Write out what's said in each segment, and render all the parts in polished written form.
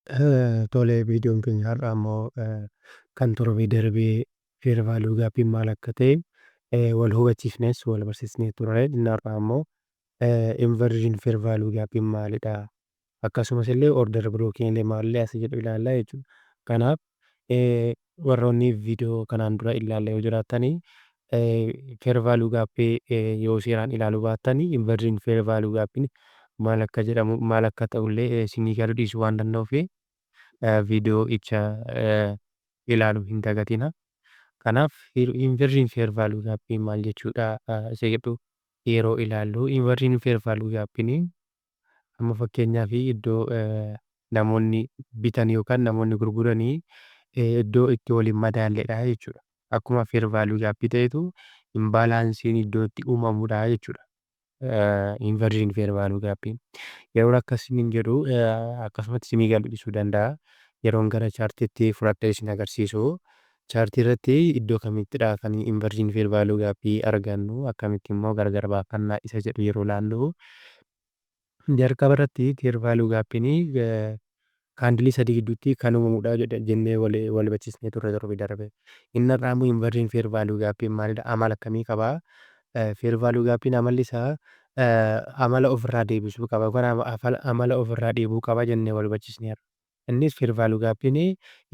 Tole, viidiyoon keenya har'aa immoo kan torbee darbee fair value gapiin maal akka ta'e wal hubachiifnes wal barsiisnee turre. Inni har'aa immoo inversion fair value gapiin maalidha? Akkasumas illee order blockiin illee maalidha isa jedhu ilaallaa jechuudha. Kanaaf warroonni viidiyoo kanaan dura ilaalle yoo jiraattanii, fair value gapii yoo seeraan ilaaluu baattanii, inversion fair value gapiin maal akka jedhamu, maal akka ta'ullee isinii galuu dhiisuu waan danda'uuf, viidiyoo icha ilaaluu hin dagatina. Kanaaf inversion fair value gapiin maal jechuudha isa jedhu yeroo ilaallu, inversion fair value gapiin amma fakkeenyaaf iddoo namoonni bitan yookaan namoonni gurguranii iddoo itti waliin madaalledha jechuudha. Akkuma fair value gapii ta'etu imbalanceiin iddoo itti uumamudha jechuudha. Inversion fair value gapiin. Yeroo akkasiin jedhu akkasumatti isinii galuu dhiisuu danda'a. Yeroon gara chartiitti fudhadhee isin agarsiisu, chartii irratti iddoo kamittidha kan inversion fair value gapii argannu, akkamitti immoo gargar baafannaa isa jedhu yeroo ilaallu, jalqaba irratti fair value gapiin candleii sadii gidduutti kan uumamudha jennee wal hubachiisnee turre torbee darbe. Inni har'aa immoo inversion fair value gapiin maalidha? Amala akkamii qabaa? Fair value gapiin amalli isaa amala ofirraa deebisuu qaba yookaan amala ofirraa dhiibuu qaba jennee wal hubachiisneerra. Innis fair value gapiin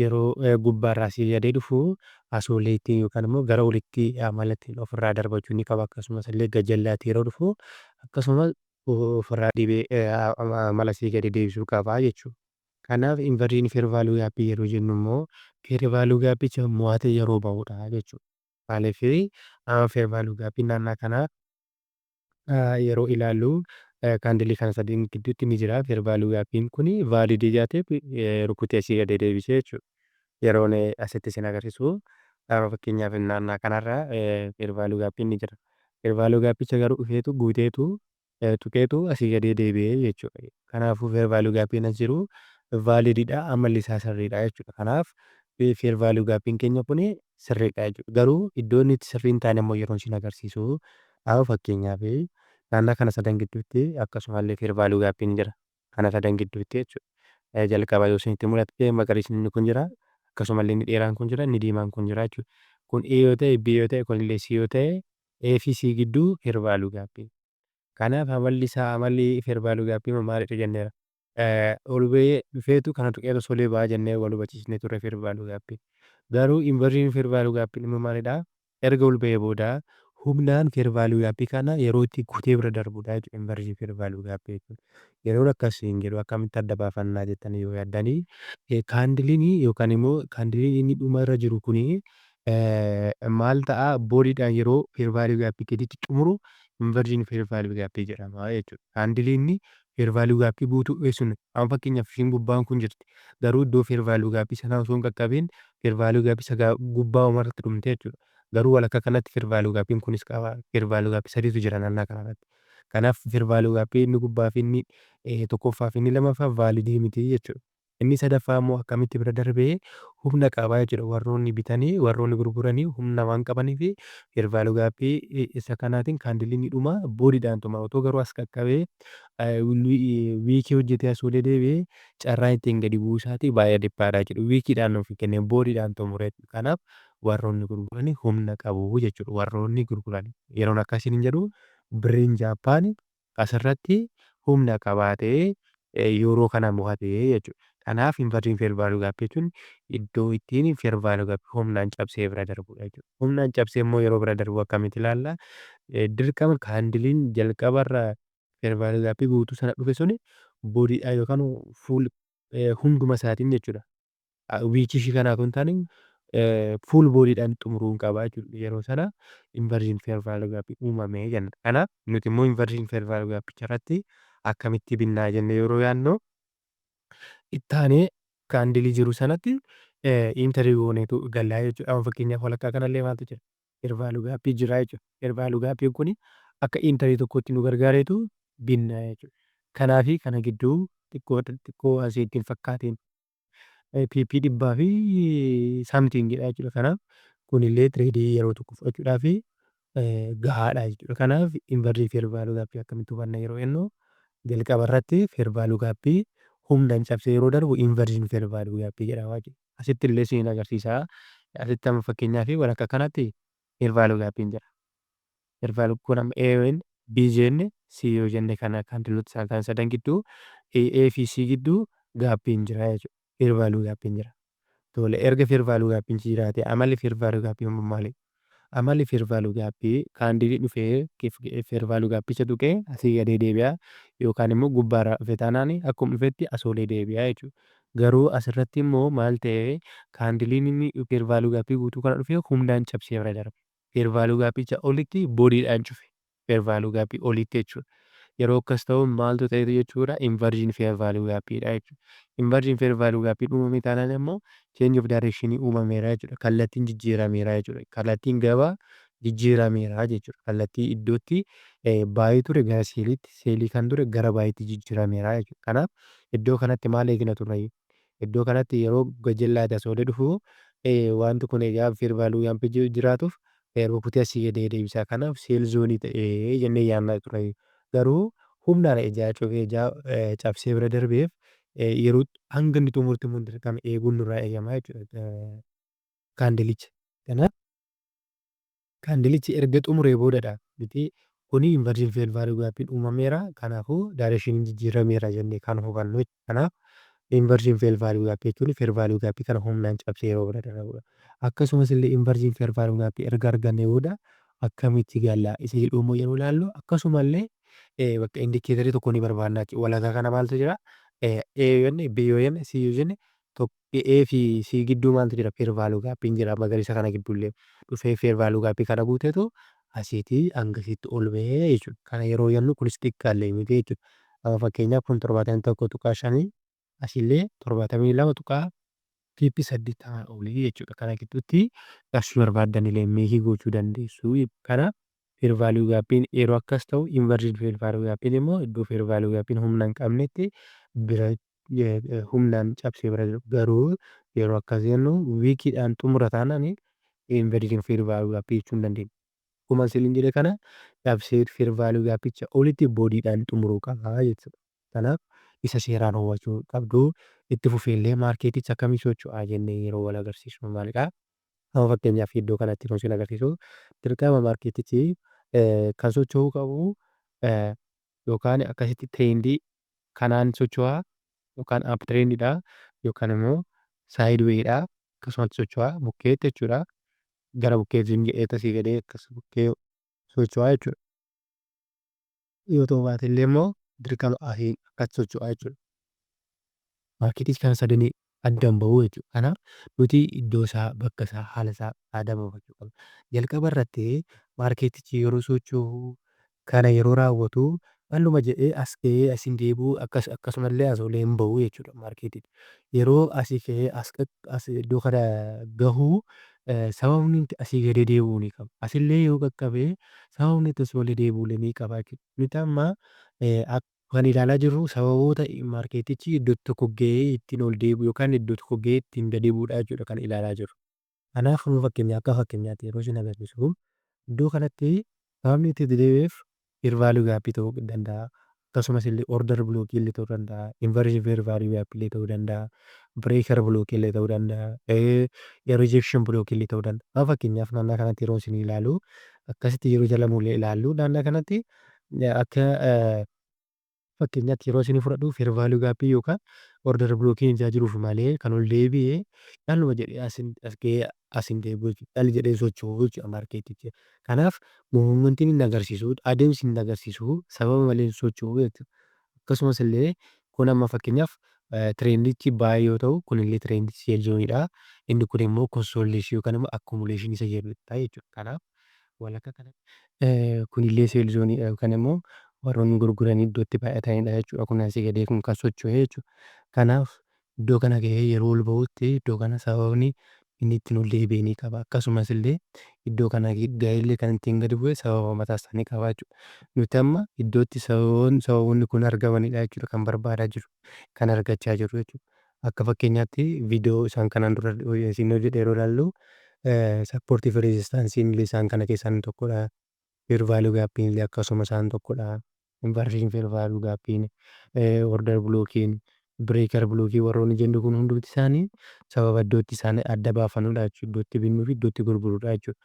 yeroo gubbaarraa asii gadee dhufu asii olitti yookaan immoo gara olitti amala ittiin ofirraa darbachuu ni qaba. Akkasumas illee gajjallaatti yeroo dhufu akkasumas ofirraa dhiibee amala asii gadi deebisuu qaba jechuudha. Kanaaf inversion fair value gapii yeroo jennu immoo fair value gapicha mo'atee yeroo bahudha jechuudha. Maaliif, amma fair value gapiin naannaa kanaa yeroo ilaallu candleii kana sadiin gidduutti ni jira. Fair value gapiin kun validii ta'eef rukutee asii gadi deebisee jechuudha. Yeroon asitti isin agarsiisu, fakkeenyaaf naannaa kanarra fair value gapiin ni jira. Fair value gapicha garuu dhufeetu guuteetu tuqeetu asii gadi deebi'ee jechuudha. Kanaafuu fair value gapiin as jiru validiidha, amalli isaa sirriidha jechuudha. Kanaaf fair value gapiin keenya kun sirriidha jechuudha. Garuu iddoo inni itti sirrii hin taane immoo yeroo isin agarsiisu, fakkeenyaaf naannaa kana sadan gidduutti akkasumallee fair value gapiin jira. Kana sadan gidduutti jechuudha. Jalqaba yoo isinitti mul'ate, magariisni inni kun jira. Akkasumallee inni dheeraan kun jira, inni diimaan kun jira jechuudha. Kun A yoo ta'e, B yoo ta'e, kunillee C yoo ta'e, A fi C gidduu fair value gapii. Kanaaf amalli isaa, amalli fair value gapii maalidha jenneera? Ol ba'ee dhufeetu kana tuqeetu solee ba'a jennee wal hubachiisnee turre fair value gapii. Garuu inversion fair value gapiin immoo maalidhaa? Erga ol ba'ee booda humnaan fair value gapii kana yeroo itti kutee bira darbudha jechuudha inversion fair value gapii jechuun. Yeroon akkasiin jedhu akkamitti adda baafannaa jettanii yoo yaaddanii, candleiin yookaan immoo candleiin inni dhumarra jiru kuni maal ta'a? Bodydhaan yeroo fair value gapii gaditti xumuru inversion fair value gapii jedhama jechuudha. Candleiin fair value gapii guutuu sun, amma fakkeenyaaf ishiin gubbaan kun jirti. Garuu iddoo fair value gapii sanaa osoo hin qaqqabiin fair value gapii isa gubbaa irratti dhumte jechuudha. Garuu walakkaa kanatti fair value gapiin kunis qaba. Fair value gapii sadiitu jira naannaa kanarratti. Kanaaf fair value gapii inni gubbaa fi inni tokkoffaa fi inni lammaffaa validii miti jechuudha. Inni sadaffaa immoo akkamitti bira darbee humna qabaa jechuudha. Warroonni bitanii warroonni gurguranii humna waan qabaniif, fair value gapii isa kanaatiin candleiin dhuma bodydhaan xumura. Otoo garuu as qaqqabee wickii hojjetee as olee deebi'ee, carraan ittiin gadi bu'uu isaatii baay'ee dhiphaadha jechuudha. Wickiidhaan nuuf kennee bodydhaan xumure. Kanaaf warroonni gurguranii humna qabu jechuudha. Warroonni gurguran yeroon akkasiin hin jedhu, birriin Jaappaan asirratti humna qabaatee yeroo kana mo'atee jechuudha. Kanaaf inversion fair value gapii jechuun iddoo ittiin fair value gapii humnaan cabsee bira darbudha jechuudha. Humnaan cabsee immoo yeroo bira darbu akkamitti ilaalla? Dirqama candleiin jalqabarraa fair value gapii guutuu sana dhufe suni bodydhaan yookaan full hunduma isaatiin jechuudha. Wickii ishii kanaa osoo hin taane full bodydhaan xumuruu qaba jechuudha. Yeroo sana inversion fair value gapii uumame jenna. Kanaaf nuti immoo inversion fair value gapicha irratti akkamitti binnaa jennee yeroo yaadnu, ittaanee candleii jiru sanatti entry gooneetu gallaa jechuudha. Amma fakkeenyaaf walakkaa kanallee maaltu jira? Fair value gapii jira jechuudha. Fair value gapiin kuni akka entry tokkotti nu gargaareetu binna jechuudha. Kanaafi kana gidduu xiqqoo xiqqoo asii ittiin fakkaateen pip dhibbaa fi somethingidha jechuudha. Kanaaf kunillee tradeii yeroo tokko fudhachuudhaaf gahaadha jechuudha. Kanaaf inversion fair value gapii akkamitti hubanna yeroo jennu, jalqaba irratti fair value gapii Humnaan cabsee yeroo darbu inversion fair value gap jedhama jechuudha. Asitti illee isin agarsiisa. Asitti amma fakkeenyaaf walakkaa kanatti fair value gapiin jira. Fair value kun amma A yoo jenne, B jenne, C yoo jenne, kana candleoota isaan kan sadan gidduu, A fi C gidduu gapiin jira jechuudha. Fair value gapiin jira. Tole, erga fair value gapiin jiraate, amalli fair value gap immoo maali? Amalli fair value gap candle dhufee fair value gapicha tuqee asii gadee deebi'a yookaan immoo gubbaarraa dhufe taanaan akkuma dhufetti asii olee deebi'a jechuudha. Garuu asirratti immoo maal ta'ee, candleiin inni fair value gap guutuu kana dhufee humnaan cabsee bira darbe. Fair value gapicha olitti bodydhaan cufe. Fair value gap olitti jechuudha. Yeroo akkas ta'u maaltu ta'e jechuudha? Inversion fair value gapiidha jechuudha. Inversion fair value gapiin uumame taanaan immoo change of direction uumameera jechuudha. Kallattiin jijjiirameera jechuudha. Kallattiin gabaa jijjiirameera jechuudha. Kallattii iddootti buy ture gara selliitti, sell kan ture gara buyitti jijjiirameera jechuudha. Kanaaf iddoo kanatti maal eegna turre? Iddoo kanatti yeroo gajjallaatti asii olee dhufu, wanti kun egaa fair value gap jiraatuuf rukutee asii gadi deebisa. Kanaaf sell zone ta'ee jennee yaadna ture. Garuu humnaan ijaa cufee ijaa cabsee bira darbeef, yeroo hanga inni xumurutti immoo dirqama eeguun nurraa eegama jechuudha candleicha. Kanaaf candleichi erga xumuree boodadha nuti kuni inversion fair value gapiin uumameera, kanaafuu directioniin jijjiirameera jennee kan hubannu jechuudha. Kanaaf inversion fair value gap jechuun fair value gap kana humnaan cabsee yeroo bira darbudha. Akkasumas illee inversion fair value gap erga argannee booda akkamitti galla isa jedhu immoo yeroo ilaallu, akkasumallee bakka indicator tokko ni barbaanna jechuudha. Walakkaa kana maaltu jira? A yoo jenne, B yoo jenne, C yoo jenne, A fi C gidduu maaltu jira? Fair value gapiin jira. Magariisa kana gidduullee dhufee fair value gap kana guuteetu asiitii hangasitti ol bahee jechuudha. Kana yeroo jennu kunis xiqqaallee miti jechuudha. Amma fakkeenyaaf kun 71.5, asillee 72 tuqaa pip 80 olii jechuudha. Kana gidduutti qarshii barbaaddan illee make gochuu dandeessu. Kana fair value gapiin yeroo akkas ta'u, inversion fair value gapiin immoo iddoo fair value gapiin humna hin qabnetti bira humnaan cabsee bira jiru. Garuu yeroo akkas jennu wickiidhaan xumura taanaan inversion fair value gap jechuu hin dandeenyu. Akkuma isiniin jedhe, kana cabsee fair value gapicha olitti bodydhaan xumuruu qaba jechuudha. Kanaaf isa seeraan hubachuu qabdu. Itti fufeellee marketichi akkamiin socho'aa jennee yeroo wal agarsiisnu maalidhaa? Amma fakkeenyaaf iddoo kanatti yeroo isin agarsiisu, dirqama marketichi kan socho'uu qabu yookaan akkasitti trend kanaan socho'aa yookaan up trendiidha yookaan immoo sidewayiidha, akkasumatti socho'aa bukkeetti jechuudha. Gara bukkeetiin jedhee asii gadee akkas bukkee socho'aa jechuudha. Yoo ta'uu baate illee immoo dirqama asiin akkas socho'aa jechuudha. Marketichi kana sadanii adda hin bahu jechuudha. Kanaaf nuti iddoo isaa, bakka isaa, haala isaa adda baafachuu qabna. Jalqaba irratti marketichi yeroo socho'u, kana yeroo raawwatu, calluma jedhee as ka'ee as hin deebi'u, akkasumallee as olee hin bahu jechuudha marketiin. Yeroo asii ka'ee as iddoo kana gahu, sababni inni asii gadi deebi'u ni qaba. Asillee yoo qaqqabe, sababni itti asii olii deebi'u ni qaba jechuudha. Nuti amma kan ilaalaa jirru sababoota marketichi iddoo tokko gahee ittiin ol deebi'u yookaan iddoo tokko gahee ittiin gadi bu'udha jechuudha kan ilaalaa jirru. Kanaaf fakkeenya akka fakkeenyaatti yeroo isin agarsiisu, iddoo kanatti sababni itti deebi'eef fair value gap ta'uu danda'a. Akkasumas illee order block illee ta'uu danda'a. Inversion fair value gap illee ta'uu danda'a. Breaker block illee ta'uu danda'a. Rejection block illee ta'uu danda'a. Amma fakkeenyaaf naannoo kanatti yeroo isin ilaalu, akkasitti yeroo jala muree ilaallu, naannoo kanatti akka fakkeenyaatti yeroo isin fudhadhu, fair value gap yookaan order blockiin ijaa jiruuf malee kan ol deebi'ee calluma jedhee as gahee as hin deebi'u jechuudha. Calli jedhee socho'u jechuudha marketichi. Kanaaf movementiin inni agarsiisu, adeemsi inni agarsiisu sababa malee hin socho'u jechuudha. Akkasumas illee kun amma fakkeenyaaf trendichi buy yoo ta'u, kunillee trendichi sell zoneiidha. Inni kun immoo consolidation yookaan immoo accumulation isa jedhudha jechuudha. Kanaaf walakkaa kanatti kunillee sell zoneiidha yookaan immoo warroonni gurguranii iddoo itti baay'atanidha jechuudha. Kun asii gadee kun kan socho'e jechuudha. Kanaaf iddoo kana gahee yeroo ol bahutti, iddoo kana sababni inni ittiin ol deebi'e ni qaba. Akkasumas illee iddoo kana gahee kan ittiin gadi bu'e sababa mataa isaa ni qaba jechuudha. Nuti amma iddootti sababoonni kun argamanidha jechuudha kan barbaadaa jirru, kan argachaa jirru jechuudha. Akka fakkeenyaatti viidiyoo isaan kanaan dura isin hojjedhe yeroo ilaallu, support fi resistanceiin illee isaan kana keessaa inni tokkodha. Fair value gapiin illee akkasuma isaan tokkodha. Inversion fair value gapiin, order blockiin, Breaker blockii warroonni jennu kun hundumti isaanii sababa iddootti isaan adda baafannudha jechuudha. Iddootti binnuu fi iddootti gurgurudha jechuudha.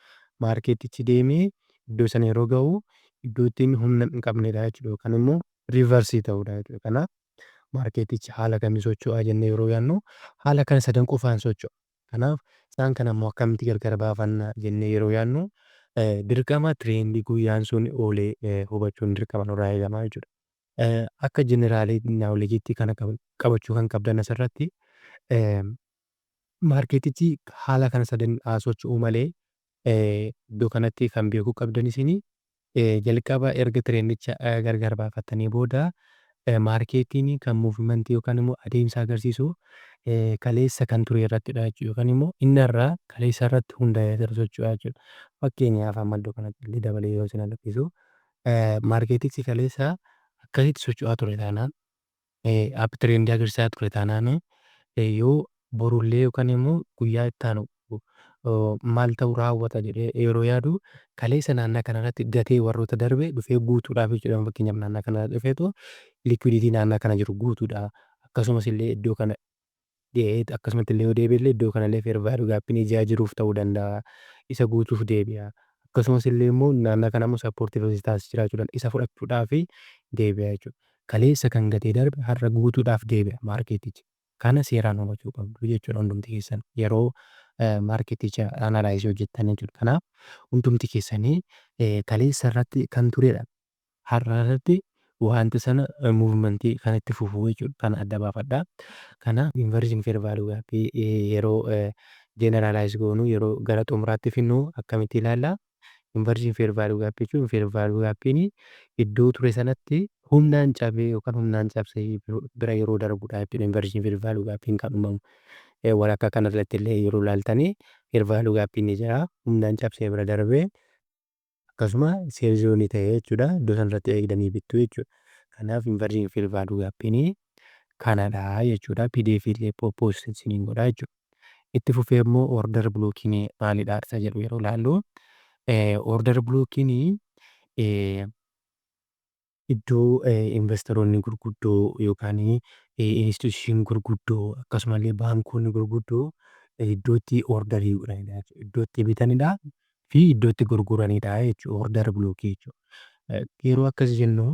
Marketichi deemee iddoo sana yeroo gahu, iddoo ittiin humna hin qabnedha jechuudha, yookaan immoo reverse ta'uudha jechuudha. Kanaaf marketichi haala kamiin socho'aa jennee yeroo yaadnu, haala kana sadan qofaan socho'a. Kanaaf isaan kana immoo akkamitti gargar baafanna jennee yeroo yaadnu, dirqama trendii guyyaan sun oolee hubachuun dirqama nurraa eegama jechuudha. Akka general knowledgeitti kana qabachuu kan qabdan, asirratti marketichi haala kana sadan haa socho'u malee, iddoo kanatti kan beekuu qabdan isinii jalqaba erga trendicha gargar baafattanii booda, marketiin kan movementii yookaan immoo adeemsa agarsiisu kaleessa kan ture irrattidha jechuudha, yookaan immoo inni irraa kaleessa irratti hundaa'ee socho'a jechuudha. Fakkeenyaaf, amma iddoo kanatti illee dabalee yoo isin agarsiisu, marketichi kaleessa akkasitti socho'aa ture taanaan, up trendii agarsiisaa ture taanaan, yoo borullee yookaan immoo guyyaa itti aanu maal ta'uu raawwata jedhee yeroo yaadu, kaleessa naannaa kanarratti gatee warroota darbe dhufee guutuudhaaf jechuudha. Fakkeenyaaf, naannaa kana dhufeetu liquidity naannaa kana jiru guutuudha. Akkasumas illee iddoo kana ga'ee akkasumatti illee yoo deebi'e illee, iddoo kanallee fair value gapiin ijaa jiruuf ta'uu danda'a. Isa guutuuf deebi'a. Akkasumas illee immoo naannaa kana immoo supportii resistance jiraachuudhaan isa fudhachuudhaaf deebi'a jechuudha. Kaleessa kan gatee darbe har'a guutuudhaaf deebi'a marketichi. Kana seeraan hubachuu qabdu jechuudha hundumti keessan yeroo marketicha analyze hojjettan jechuudha. Kanaaf hundumti keessanii kaleessa irratti kan turedha. Har'a irratti wanta sana movementii kan itti fufu jechuudha. Kana adda baafadhaa. Kanaaf inversion fair value gapii yeroo generalize goonu, yeroo gara xumuraatti finnu, akkamitti ilaallaa? Inversion fair value gapii jechuun, fair value gapiin iddoo ture sanatti humnaan cabee yookaan humnaan cabsee bira yeroo darbudha jechuudha. Inversion fair value gapiin kan uumamu. Walakkaa kanarratti illee yeroo ilaaltanii, fair value gapiin ni jira. Humnaan cabsee bira darbee akkasuma sell zonii ta'ee jechuudha. Iddoo sanarratti eegdanii bittu jechuudha. Kanaaf inversion fair value gapiin kanadha jechuudha. PDF illee post isiniin godha jechuudha. Itti fufee immoo order blockiin maalidha isa jedhu yeroo ilaallu, order blockiin iddoo investoroonni gurguddoo yookaan institution gurguddoo, akkasumallee baankonni gurguddoo iddoo itti orderii godhanidha jechuudha. Iddoo itti bitanidha fi iddoo itti gurguranidha jechuudha order blockii jechuudha. Yeroo akkas jennu,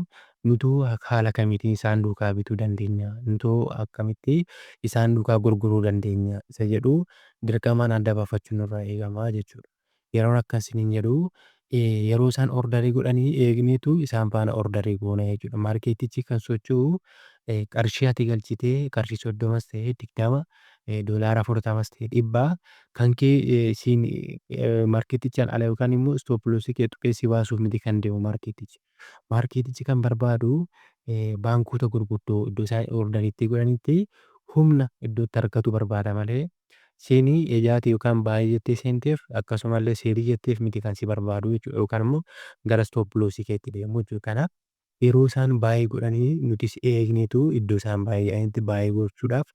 nutuu haala kamiitiin isaan duukaa bituu dandeenya? Nutoo akkamitti isaan duukaa gurguruu dandeenya? Isa jedhu dirqamaan adda baafachuun nurraa eegama jechuudha. Yeroon akkas isiniin jedhu, yeroo isaan orderii godhanii eegneetu isaan faana orderii goona jechuudha. Marketichi kan socho'u qarshii ati galchitee, qarshii 30s ta'e 20, $40s ta'e 100, kan kee siin marketichaan ala yookaan immoo stop lossii kee tuqee si baasuuf miti kan deemu marketichi. Marketichi kan barbaadu baankota gurguddoo iddoo isaan orderiitti godhanitti humna iddoo itti argatu barbaada malee, siinii ejaati yookaan buy jettee seenteef, akkasumallee sellii jetteef miti kan si barbaadu jechuudha, yookaan immoo gara stop lossii keetti deemu jechuudha. Kanaaf yeroo isaan buy godhanii, nutis eegneetu iddoo isaan buy jedhanitti buy gochuudhaaf,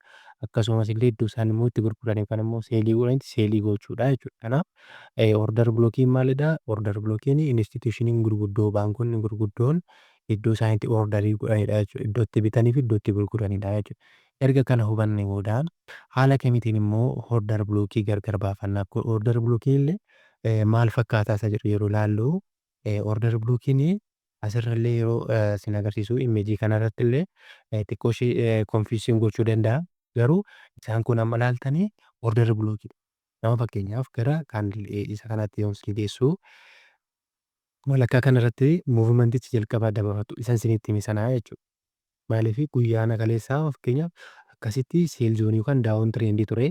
akkasumas illee iddoo isaan immoo itti gurguran yookaan immoo sellii godhanitti sellii gochuudha jechuudha. Kanaaf order blockiin maalidhaa? Order blockiin institutioniin gurguddoo, baankonni gurguddoon iddoo isaan itti orderii godhanidha jechuudha. Iddoo itti bitanii fi iddoo itti gurguranidha jechuudha. Erga kana hubanne booda, haala kamiitiin immoo order blockii gargar baafanna? Order blockiin illee maal fakkaataa isa jedhu yeroo ilaallu, order blockiin asirrallee yeroo isin agarsiisu, imageii kanarratti illee xiqqoo ishee confusion gochuu danda'a. Garuu isaan kun amma ilaaltanii order blockiidha. Nama fakkeenyaaf gara candle isa kanatti yoo isin geessu, walakkaa kanarratti movementichi jalqaba adda baafatu isan isinitti hime sanaa jechuudha. Maaliif guyyaan kaleessaa fakkeenyaaf akkasitti sell zonii yookaan down trendii ture.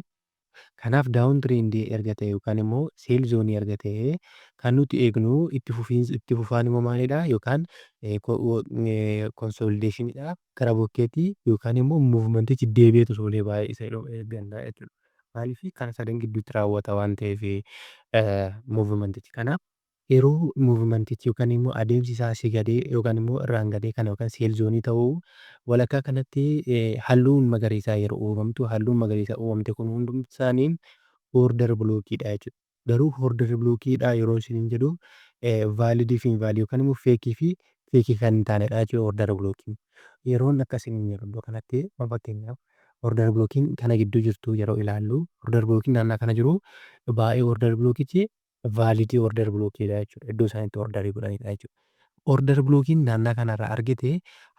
Kanaaf down trendii erga ta'e yookaan immoo sell zonii erga ta'e, kan nuti eegnu itti fufiinsa, itti fufaan immoo maalidhaa? Yookaan consolidationiidha gara bukkeetti, yookaan immoo movementichi deebi'eetu osoo baay'ee isa eegganna jechuudha. Maaliif kana sadan gidduutti raawwata waan ta'eef movementichi. Kanaaf yeroo movementichi yookaan immoo adeemsi isaa asii gadee yookaan immoo irraan gadee kana yookaan sell zonii ta'uu, walakkaa kanatti halluun magariisaa yeroo uumamtu, halluun magariisaa uumamte kun hundumti isaanii order blockiidha jechuudha. Garuu order blockiidha yeroo isiniin jedhu, validii fi invalidii yookaan immoo fakeii fi fakeii kan hin taanedha jechuudha order blockiin. Yeroon akkasiin jedhu, iddoo kanatti fakkeenyaaf Order blockiin kana gidduu jirtu yeroo ilaallu, order blockiin naannaa kana jiru baay'ee order blockichi validii order blockiidha jechuudha. Iddoo isaan itti orderii godhanidha jechuudha. Order blockiin naannaa kanarraa argite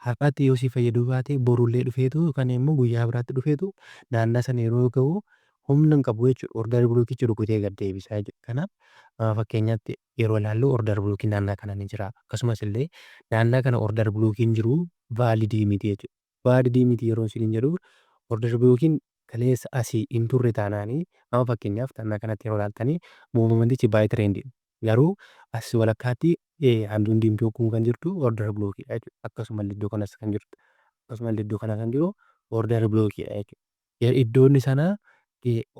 har'aatti yoo si fayyaduu baate, borullee dhufeetu yookaan immoo guyyaa biraatti dhufeetu naannaa sana yeroo ga'u humna hin qabu jechuudha. Order blockichi rukutee gad deebisaa jechuudha. Kanaaf fakkeenyaatti yeroo ilaallu, order blockiin naannaa kana ni jira. Akkasumas illee naannaa kana order blockiin jiru validii miti jechuudha. Validii miti yeroo isin jedhu, order blockiin kaleessa asii hin turre taanaanii, amma fakkeenyaaf naannaa kanatti yeroo ilaaltanii, movementichi baay'ee trendiidha. Garuu as walakkaatti halluun diimtuu kun kan jirtu order blockiidha jechuudha. Akkasumallee iddoo kanas kan jirtu, akkasumallee iddoo kana kan jiru order blockiidha jechuudha. Iddoonni sana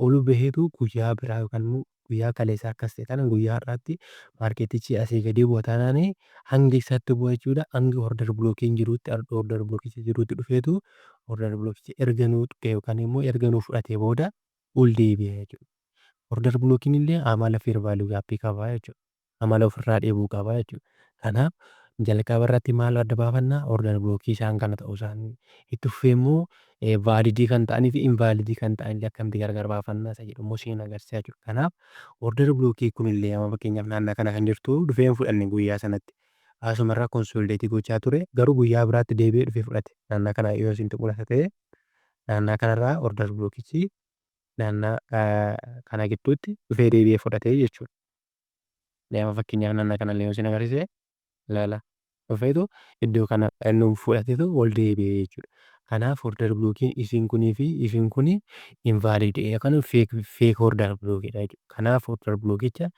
ol baheetu guyyaa biraa yookaan immoo guyyaa kaleessaa akkas ta'e kana guyyaa har'aatti marketichi asii gadi bu'a taanaanii, hanga isaatti bu'a jechuudha. Hanga order blockiin jirutti, order blockichi jirutti dhufeetu order blockichi erga nuu tuqee yookaan immoo erga nuu fudhatee booda ol deebi'a jechuudha. Order blockiin illee amala fair value gapii qaba jechuudha. Amala ofirraa dheebuu qaba jechuudha. Kanaaf jalqaba irratti maal adda baafannaa? Order blockii isaan kana ta'uu isaanii. Itti fufee immoo validii kan ta'anii fi invalidii kan ta'an illee akkamitti gargar baafannaa isa jedhu immoo siin agarsiisa jechuudha. Kanaaf order blockii kunillee amma fakkeenyaaf naannaa kana kan jirtu dhufee hin fudhanne guyyaa sanatti. Asumarraa consolidateii gochaa ture, garuu guyyaa biraatti deebi'ee dhufee fudhate. Naannaa kana yoo isin mul'ata ta'e, naannaa kanarraa order blockichi naannaa kana gidduutti dhufee deebi'ee fudhate jechuudha. Amma fakkeenyaaf naannaa kanallee yoo isin agarsiise, ilaala, dhufeetu iddoo kana nu fudhateetu ol deebi'e jechuudha. Kanaaf order blockiin isiin kunii fi isiin kuni invalid yookaan fake order blockiidha jechuudha. Kanaaf order blockicha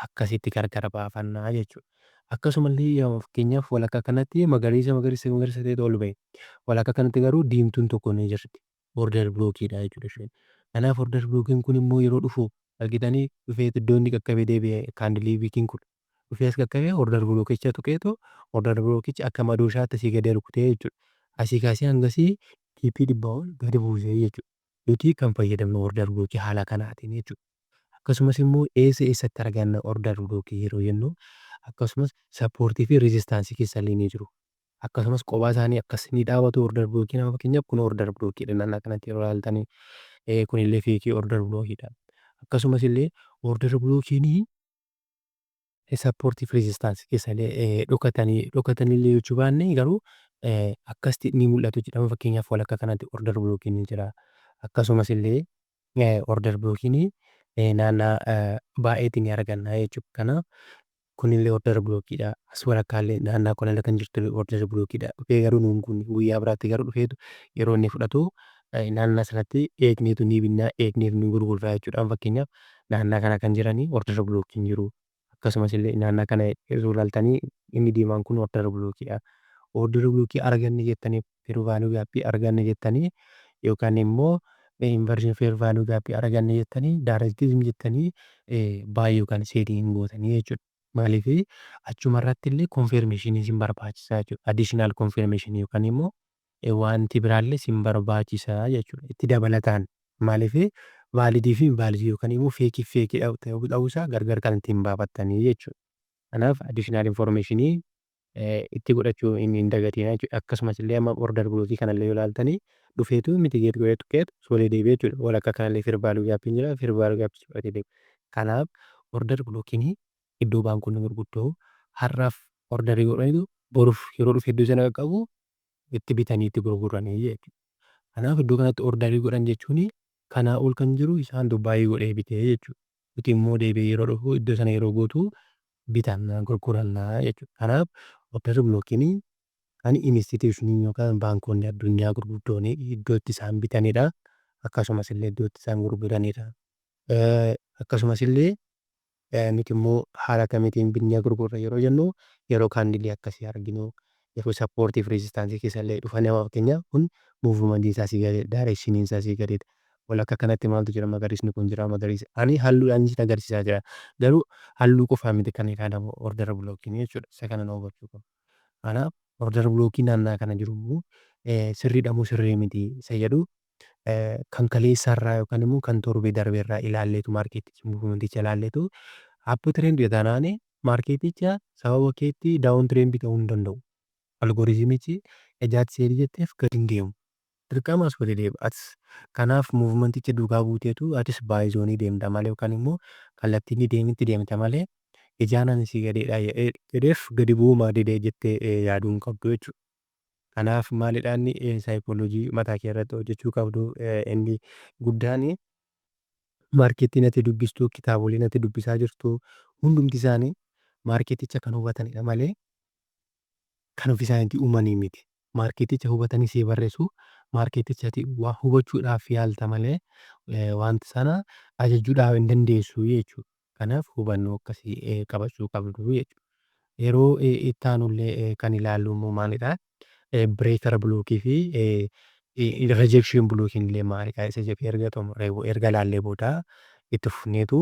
akkasitti gargar baafannaa jechuudha. Akkasumallee fakkeenyaaf walakkaa kanatti magariisa, magariisa, magariisa ta'etu ol ba'e. Walakkaa kanatti garuu diimtuun tokko ni jirti. Order blockiidha jechuudha isheen. Kanaaf order blockiin kun immoo yeroo dhufu argitanii, dhufeetu iddoo inni qaqqabee deebi'e, candleii wickiin kun dhufee as qaqqabee order blockicha tuqeetu order blockicha akka madooshaatti asii gadi rukutee jechuudha. Asii kaasee hangasii pipii 100 ol gadi buusee jechuudha. Nuti kan fayyadamnu order blockii haala kanaatiin jechuudha. Akkasumas immoo eessa eessatti arganna order blockii yeroo jennu, akkasumas supportii fi resistanceii keessa illee ni jiru. Akkasumas kophaa isaanii akkas ni dhaabatu order blockiin. Amma fakkeenyaaf kun order blockiidha, naannoo kanatti yeroo ilaaltanii kunillee fakeii order blockiidha. Akkasumas illee order blockiin supportii fi resistanceii keessa illee dhokatanii illee jechuu baanne, garuu akkasitti ni mul'atu jechuudha. Amma fakkeenyaaf walakkaa kanatti order blockiin ni jira. Akkasumas illee order blockiin naannaa baay'eetti ni arganna jechuudha. Kanaaf kunillee order blockiidha. As walakkaallee naannaa kanallee kan jirtu order blockiidha. Dhufee garuu nuun kun guyyaa biraatti garuu dhufeetu yeroo inni fudhatu naannaa sanatti eegneetu ni binnaa, eegneetu ni gurgurraa jechuudha. Amma fakkeenyaaf naannaa kana kan jiranii order blockiin jiru. Akkasumas illee naannaa kana yeroo ilaaltanii, inni diimaan kun order blockiidha. Order blockii arganne jettanii, fair value gapii arganne jettanii, yookaan immoo inversion fair value gapii arganne jettanii directly jettanii buy yookaan sellii hin gootanii jechuudha. Maaliif? Achuma irratti illee confirmationii isin barbaachisaa jechuudha. Additional confirmationii yookaan immoo wanti biraallee isin barbaachisaa jechuudha. Itti dabalataan, maaliif? Validii fi invalidii yookaan immoo fakeii fi fakeii ta'uusaa gargar kan ittiin baafattanii jechuudha. Kanaaf additional informationii itti godhachuu hin dagatinaa jechuudha. Akkasumas illee amma order blockii kanallee yoo ilaaltanii, dhufeetu mitigate godhee tuqeetu solee deebi'ee jechuudha. Walakkaa kanallee fair value gapiin jira, fair value gapii fudhatee deema. Kanaaf order blockiin iddoo baankonni gurguddoo har'aaf orderii godhaniitu boruuf yeroo dhufe iddoo sana qaqqabu itti bitanii itti gurguranii jechuudha. Kanaaf iddoo kanatti orderii godhan jechuun kanaa ol kan jiru isaantu buy godhee bitee jechuudha. Nuti immoo deebi'ee yeroo dhufu iddoo sana yeroo guutu bitannaa, gurgurannaa jechuudha. Kanaaf order blockiin kan institutionii yookaan baankonni addunyaa gurguddoon iddoo itti isaan bitanidha. Akkasumas illee iddoo itti isaan gurguranidha. Akkasumas illee nuti immoo haala kamiitiin binnee gurgurra yeroo jennu, yeroo candleii akkasii arginu, yeroo supportii fi resistanceii keessa illee dhufanii, amma fakkeenyaaf kun movementii isaa asii gadidha. Directioniin isaa asii gadidha. Walakkaa kanatti maaltu jira? Magariisni kun jira, magariisa. Ani halluudhaan isin agarsiisaa jira. Garuu halluu qofaa miti kan ilaalamu order blockiin jechuudha. Isa kana nu hubachuu qabna. Kanaaf order blockii naannaa kana jiru immoo sirriidha moo sirrii miti isa jedhu kan kaleessarraa yookaan immoo kan torbee darbeerraa ilaalleetu, marketicha movementicha ilaalleetu, up trendii taanaan marketicha sababa keetti down trendii ta'uu hin danda'u. Algorithmichi ejaati sellii jetteef gadi hin deemu. Dirqama as gadi deema. Atis kanaaf movementicha duukaa buuteetu atis buy zoneii deemta malee yookaan immoo kallattii inni deemetti deemta malee ijaan ani sii gadeedha jedheef gadi bu'uumaa didee jettee yaaduu hin qabdu jechuudha. Kanaaf maalidha, inni saayikooloojii mataa kee irratti hojjechuu qabdu inni guddaan, marketiin ati dubbistu, kitaaboleen ati dubbisaa jirtu hundumti isaanii marketicha kan hubatanidha malee kan ofii isaaniitii uumanii miti. Marketicha hubatanii sii barreessu, marketicha ati waa hubachuudhaaf yaalta malee wanta sana ajajuudhaaf hin dandeessu jechuudha. Kanaaf hubannoo akkasii qabachuu qabdu jechuudha. Yeroo itti aanullee kan ilaallu immoo maalidha? Breaker blockii fi rejection blockiin illee maalidha isa jedhu erga xumurree, erga ilaallee booda, itti fufneetu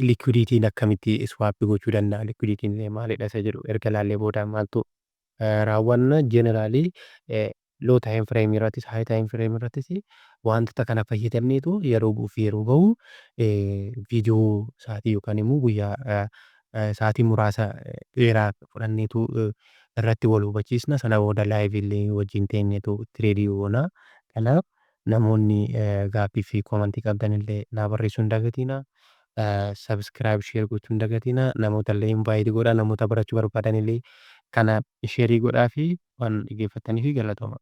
liquidityn akkamitti sweep gochuu danda'a, liquidityn illee maalidha isa jedhu erga ilaallee booda maaltu raawwanna? Generalii low time frameii irrattis, high time frameii irrattis wantoota kana fayyadamneetu yeroo bu'uu fi yeroo bahu viidiyoo sa'aatii yookaan immoo guyyaa sa'aatii muraasa dheeraa fudhanneetu irratti wal hubachiisna. Sana booda liveii illee wajjin teenyeetu tradeii goona. Kanaaf namoonni gaaffii fi commentii qabdan illee naa barreessuu hin dagatinaa. Subscribe, share gochuu hin dagatinaa. Namoota illee inviteii godhaa, namoota barachuu barbaadan illee kana shareii godhaa fi waan dhaggeeffattaniif galatooma.